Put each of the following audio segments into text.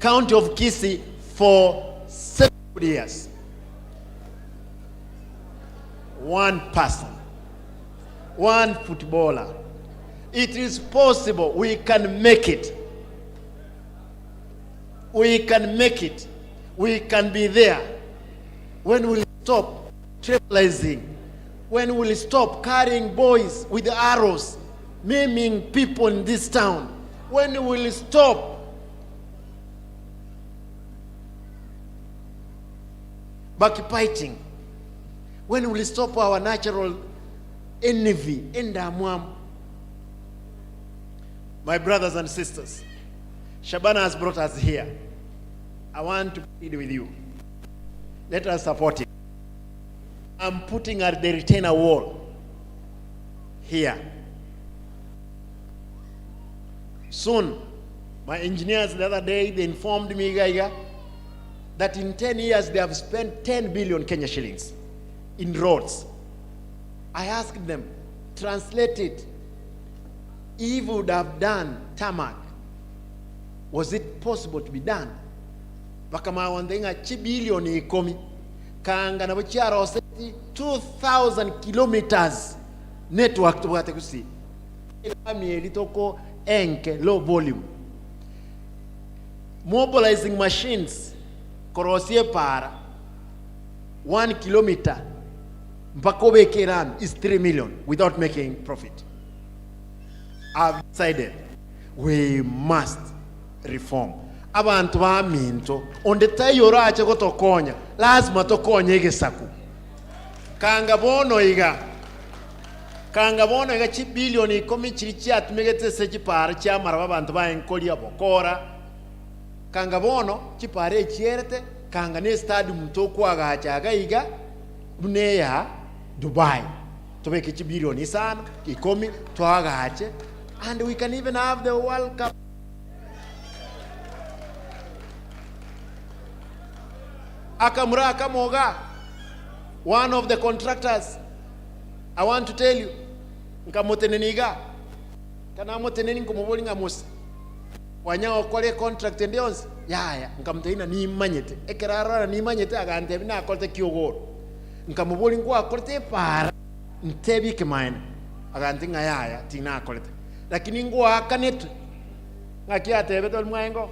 County of Kisii for seven good years. One person, one footballer. It is possible we can make it. We can make it. We can be there. When we stop tribalizing, when we stop carrying boys with arrows, maiming people in this town, when we will stop backbiting, when we will stop our natural envy endamwamu. My brothers and sisters, Shabana has brought us here. I want to plead with you. Let us support him. I'm putting at the retainer wall here. Soon, my engineers the other day, they informed me iga iga, that in 10 years they have spent 10 billion Kenya shillings in roads. I asked them, translate it. If we would have done tarmac, was it possible to be done? Bakamanya ng'a chibilioni ikomi kanga nabo chiaroseti 2000 kilometers network tobwate gusii. Elami eri toko enke low volume. Mobilizing machines korosia epaara one kilometer mpaka obeke erami is 3 million without making profit. I've decided we must reform. Abanto baminto, onde taiyo orache gotokonya, lasima tokonye egesaku. Kanga bono iga, kanga bono iga chibilioni ikomi chiria chiatumegete ase chipaara chi'amaraba abanto baye nkoria bokora, kanga bono chipaara echierete, kanga ne stadium tokoagacha iga iga buna eya Dubai. Tobeke chibilioni isano, ikomi, toagache and we can even have the World Cup. Akamura akamoga, one of the contractors, I want to tell you, nkamotenenia iga, kanamoteneni nkomoboria ng'a Musa, kwanya gokora econtract ende yonsi? Yaya, nkamotebia ng'a nimanyete. Ekero arora nimanyete, agantebia nakorete kiogoro. Nkamoboria ngwakorete epaara? Ntebie ekemanyererio. Agantebia ng'a yaya, tinakorete. Lakini ngoakanetwe. Ng'aki atebete oria mwaengo?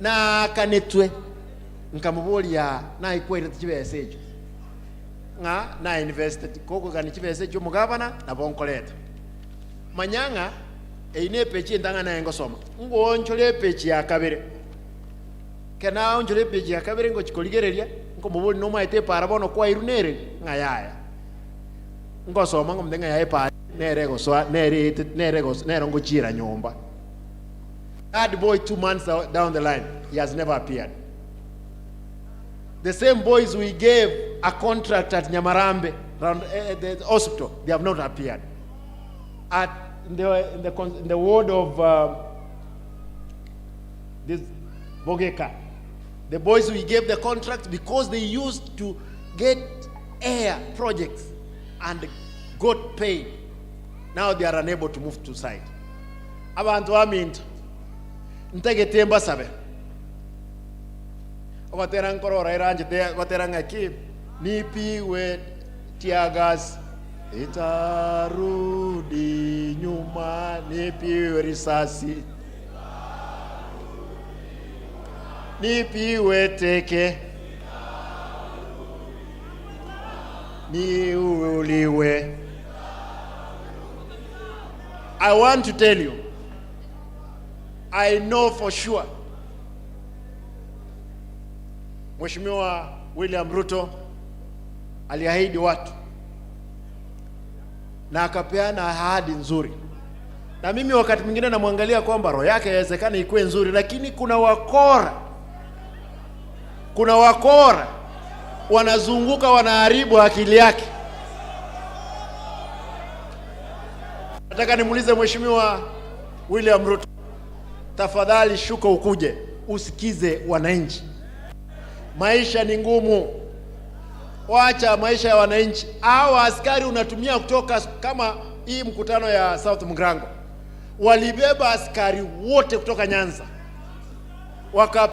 Naakanetwe. Nkamoboria, Naye kwairete chibesa echio? Ng'a nainvesteti, kogogania chibesa echio omogabana, nabo nkoreta. Manya ng'a eyio nepeji entang'ani naye ngosoma. Ngoonchore epeji ya kabere. Ekero naonchora epeji ya kabere ngochia korigereria, nkomoboria nomaete epaara bono kwairwe nere? Ng'a yaya. Ngosoma ngomotebia ng'a yaya epaara nere egosoa nere eete nere egos nero ngochiera nyomba. That boy 2 months down the line he has never appeared. The same boys we gave a contract at Nyamarambe round eh, the hospital, they have not appeared. At in the, in the, con- in the ward of uh, this Bogeka, the boys we gave the contract because they used to get air projects and got paid. Now they are unable to move to site. Abantu baminto, ntagete mbasabe. Ogotera nkorora eranchete gotera ng'aki nipigwe teargas itarudi nyuma nipigwe risasi nipigwe teke niuliwe. I want to tell you, I know for sure Mheshimiwa William Ruto aliahidi watu na akapeana ahadi nzuri, na mimi wakati mwingine namwangalia kwamba roho yake yawezekana ikuwe nzuri, lakini kuna wakora, kuna wakora wanazunguka wanaharibu akili yake. Nataka nimuulize Mheshimiwa William Ruto, tafadhali shuka ukuje usikize wananchi. Maisha ni ngumu, wacha maisha ya wananchi. Hawa askari unatumia kutoka kama hii mkutano ya South Mgrango, walibeba askari wote kutoka Nyanza. Waka.